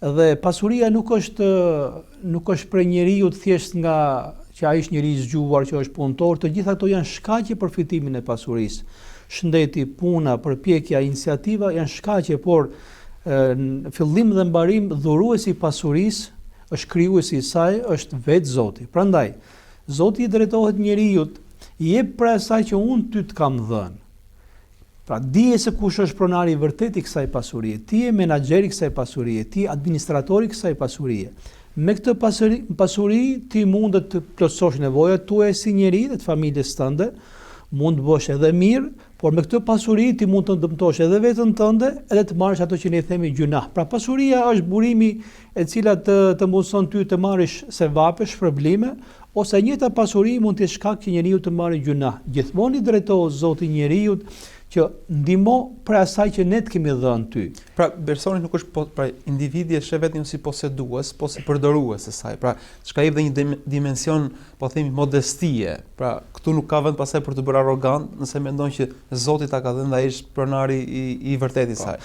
Dhe pasuria nuk është nuk është prej njeriut thjesht nga që ai është njeri i zgjuar, që është punëtor, të gjitha ato janë shkaqe për fitimin e pasurisë. Shëndeti, puna, përpjekja, iniciativa janë shkaqe, por në fillim dhe mbarim dhuruesi i pasurisë është krijuesi i saj, është vetë Zoti. Prandaj, Zoti i drejtohet njeriut, jep prej asaj që unë ty të kam dhënë. Pra dije se kush është pronari i vërtetë i kësaj pasurie. Ti je menaxheri i kësaj pasurie, ti je administratori i kësaj pasurie. Me këtë pasuri, pasuri ti mundet të plotësosh nevojat tuaja si njeri dhe të familjes tënde, mund të bësh edhe mirë, por me këtë pasuri ti mund të dëmtosh edhe veten tënde, edhe të marrësh ato që ne themi gjynah. Pra pasuria është burimi e cila të të mundëson ty të marrësh sevape, shpërblime, Ose e njëjta pasuri mund të jetë shkak që njeriu të marrë gjynah. Gjithmonë i drejtohet Zoti njeriut që ndihmo prej asaj që ne të kemi dhënë ty. Pra personi nuk është po, pra individi e sheh veten jo si posedues, po si përdorues të saj. Pra çka jep dhe një dimension, po themi modestie. Pra këtu nuk ka vend pastaj për t'u bërë arrogant, nëse mendon që Zoti ta ka dhënë dhe ai është pronari i i vërtetë i po. saj.